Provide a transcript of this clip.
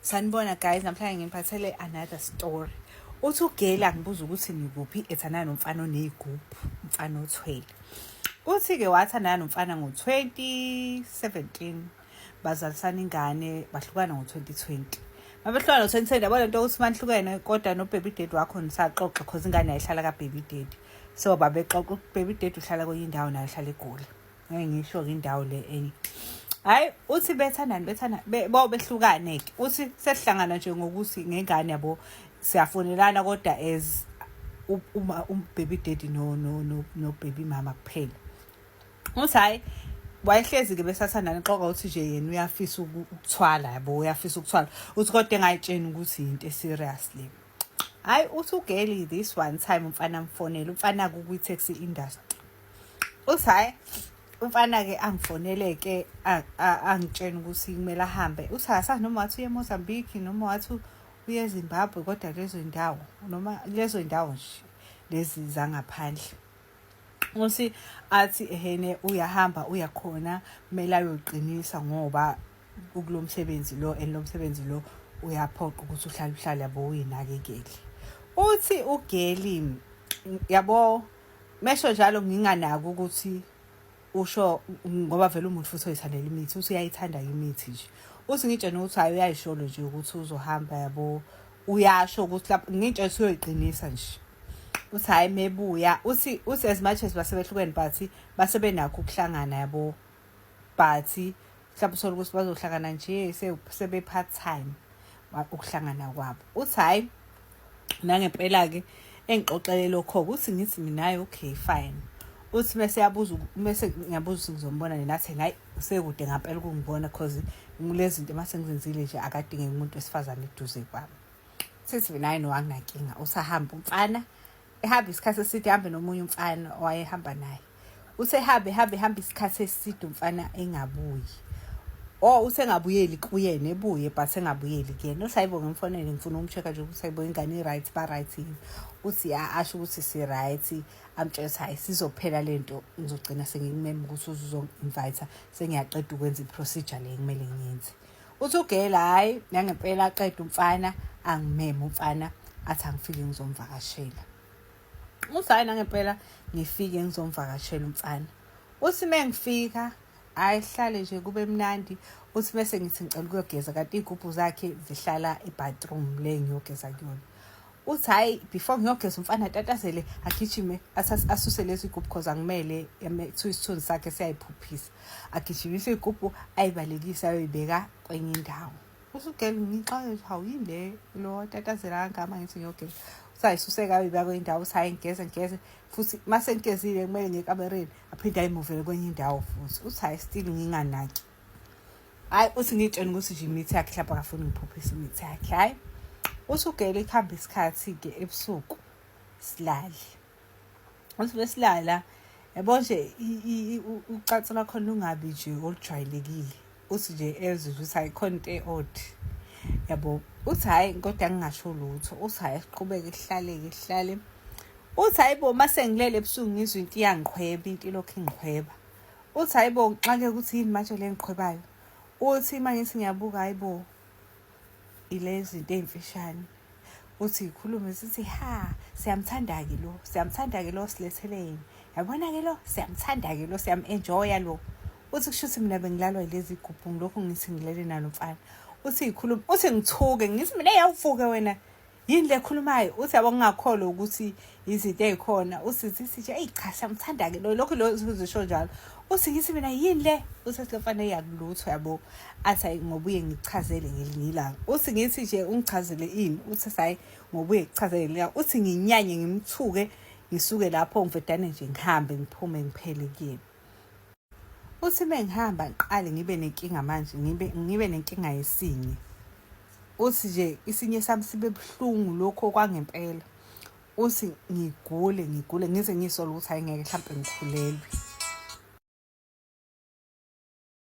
Sanibona guys, namhlanje nginiphathele another story. Uthi ugeli angibuza ukuthi nikuphi ethandana nomfana oney'gubhu, umfana othwele. Uthi-ke wathandana nomfana ngo-2017 bazalisana ingane bahlukana ngo-2020. Mabehlukana ngo-2020 yabo lento yokuthi manihlukene kodwa no-baby daddy wakho nisaxoxa cause ingane yayihlala ka-baby daddy. So babexoxa u-baby daddy uhlala kwenye indawo naye uhlala eGoli. Ngeke ngisho-ke indawo le enye. Hhayi uthi bethandani bethanda bo behlukane-ke uthi sesihlangana nje ngokuthi ngengane yabo siyafonelana kodwa as uma um-baby daddy no no no no baby mama kuphela. Uthi hhayi wayehlezi-ke besathandana exoxa ukuthi nje yena uyafisa ukuthwala yabo uyafisa ukuthwala uthi kodwa engayitsheni ukuthi yinto e-serious le. Hhayi uthi ugeli this one time umfana amfonele umfana kukwi-taxi industry. Uthi hhayi umfana-ke angifonele-ke angitshena ukuthi kumele ahambe. Uthi akasazi noma wathi uye eMozambique noma wathi uye eZimbabwe kodwa lezo y'ndawo noma lezo y'ndawo nje lezi zangaphandle. Uthi athi ehene uyahamba uya khona kumele ayoqinisa ngoba ukulo msebenzi lo and lo msebenzi lo uyaphoqa ukuthi uhlale uhlale yabo uyinakekele. Uthi ugeli yabo mesho njalo nginganaki ukuthi usho ngoba vele umuntu futhi oyithandela imithi uthi uyayithanda imithi nje uthi ngitshene ukuthi hayi uyayisholo nje ukuthi uzohamba yabo uyasho ukuthi lapho ngitshene ukuthi uyoyiqinisa nje uthi hhayi mebuya uthi uthi as much as basebehlukene but basebenakho ukuhlangana yabo but mhlawumbe uthole ukuthi bazohlangana nje sebe-part time ukuhlangana kwabo uthi hhayi nangempela-ke engixoxele lokho ukuthi ngithi mina hhayi okay fine uthi mese yabuza mese ngiyabuza ukuthi ngizombona nini athi hayi sekude ngampela ukungibona cause kulezi zinto mase ngizenzile nje akadingeki umuntu wesifazane eduze kwami sithi mina hayi no anginankinga usahamba umfana ehamba isikhathi eside ehambe nomunye umfana owayehamba naye usehambe ehambe ehamba isikhathi eside umfana engabuyi oh usengabuyeli kuyena ebuye but engabuyeli kuyena uthi hayibo ngimfonele ngifuna ukumcheck-a nje ukuthi hayibo ingane i-right ba-right yini uthi ya asho ukuthi si-right amtshela ukuthi hhayi sizophela le nto ngizogcina sengikumema ukuthi uzongi-invite sengiyaqeda ukwenza i-procedure le kumele ngiyenze uthi ugela hhayi nangempela aqeda umfana angimeme umfana athi angifike ngizomvakashela uthi hhayi nangempela ngifike ngizomvakashela umfana uthi uma ngifika hhayi hlale nje kube mnandi uthi bese ngithi ngicela ukuyogeza kanti iy'gubhu zakhe zihlala ebathroom le ngiyogeza kuyona uthi hhayi before ngiyogeza umfana atatazele agijime asuse lezi gubhu cause angimele kuthiwa isithunzi sakhe siyayiphuphisa agijimise iy'gubhu ayibalekise ayoyibeka kwenye indawo usugela ngixake nje hawu yini le lo tatazela kangama ngithi ngiyogeza usayisuse kabi ibeka kwenye indawo uthi hhayi ngigeze ngigeze futhi uma sengigezile kumele ngiye ekamereni aphinde ayimuvele kwenye indawo futhi uthi hhayi still nginganaki hhayi uthi ngiyitshena ukuthi nje imithi yakhe mhlawumbe akafuni ngiphuphise imithi yakhe hhayi usugele kuhamba isikhathi-ke ebusuku silale uthi besilala yabo nje ucansi lwakhona lungabi nje olujwayelekile uthi nje ezwe nje ukuthi hayi khona into e-odd yabo uthi hhayi kodwa ngingasho lutho uthi hhayi siqhubeke kuhlaleke kuhlale uthi hhayi bo uma sengilele ebusuku ngizwe into iyangiqhweba into ilokhu ingiqhweba uthi hhayi bo ngixake ukuthi yini manje le ngiqhwebayo uthi uma ngithi ngiyabuka hhayi bo ilezi zinto ey'mfishane uthi yikhulume sithi ha siyamthanda-ke lo siyamthanda-ke lo silethele yena yabona-ke lo siyamthanda-ke lo siyam-enjoya lo uthi kusho ukuthi mina bengilalwa yilezi gubhu ngilokhu ngithi ngilele nalo mfana uthi yikhulume uthi ngithuke ngithi mina eyawuvuke wena yini le khulumayo uthi yabo ngingakholwa ukuthi izinto ey'khona uthi zithi nje eyi cha siyamthanda-ke lo lokhu lo zisho njalo uthi ngithi mina yini le uthi lo mfana eyakulutho yabo athi hayi ngobuye ngikuchazele ngelinye ilanga uthi ngithi nje ungichazele ini uthi hayi ngobuye ngikuchazele ngelinye ilanga uthi nginyanye ngimthuke ngisuke lapho ngivedane nje ngihambe ngiphume ngiphele kuyena uthi mengihamba ngiqale ngibe nenkinga manje ngibe ngibe nenkinga yesinye uthi nje isinye sami sibe buhlungu lokho kwangempela uthi ngigule ngigule ngize ngisole ukuthi hayi ngeke mhlawumbe ngikhulelwe.